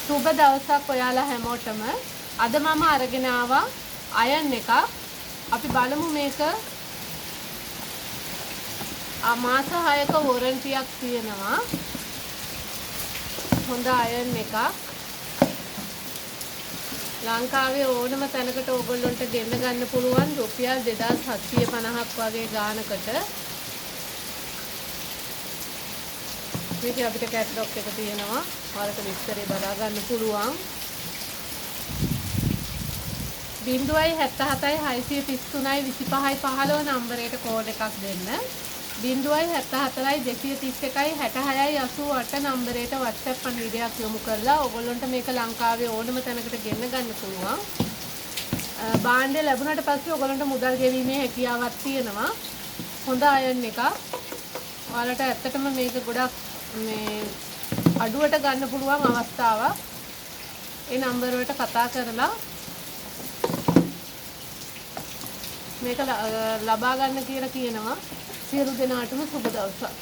සුබ දවසක් ඔයාලා හැමෝටම. අද මම අරගෙන ආවා අයන් එකක්. අපි බලමු මේක මාස 6ක වොරන්ටියක් තියෙනවා. හොඳ අයන් එකක්. ලංකාවේ ඕනම තැනකට ඕගොල්ලොන්ට ගෙන්න ගන්න පුළුවන් රුපියල් 2750ක් වගේ ගානකට. මේකේ අපිට කැටලොග් එක තියෙනවා. ඔයාලට විස්තරේ බලා ගන්න පුළුවන්. බිංදුවයි හැත්තහතයි හයසිය තිස්තුනයි විසිපහයි පහළොව නම්බරයට කෝල් එකක් දෙන්න. බිංදුවයි හැත්තහතරයි දෙසිය තිස් එකයි හැටහයයි අසූ අට නම්බරයට WhatsApp පණිවිඩයක් යොමු කරලා ඔයගොල්ලන්ට මේක ලංකාවේ ඕනම තැනකට ගෙන්න ගන්න පුළුවන්. භාණ්ඩය ලැබුණාට පස්සේ ඔයගොල්ලන්ට මුදල් ගෙවීමේ හැකියාවක් තියෙනවා. හොඳ අයන් එකක්. ඔයාලට ඇත්තටම මේක ගොඩක් මේ අඩුවට ගන්න පුළුවන් අවස්ථාවක්. ඒ නම්බර වලට කතා කරලා මේක ලබා ගන්න කියලා කියනවා. සියලු දෙනාටම සුබ දවසක්.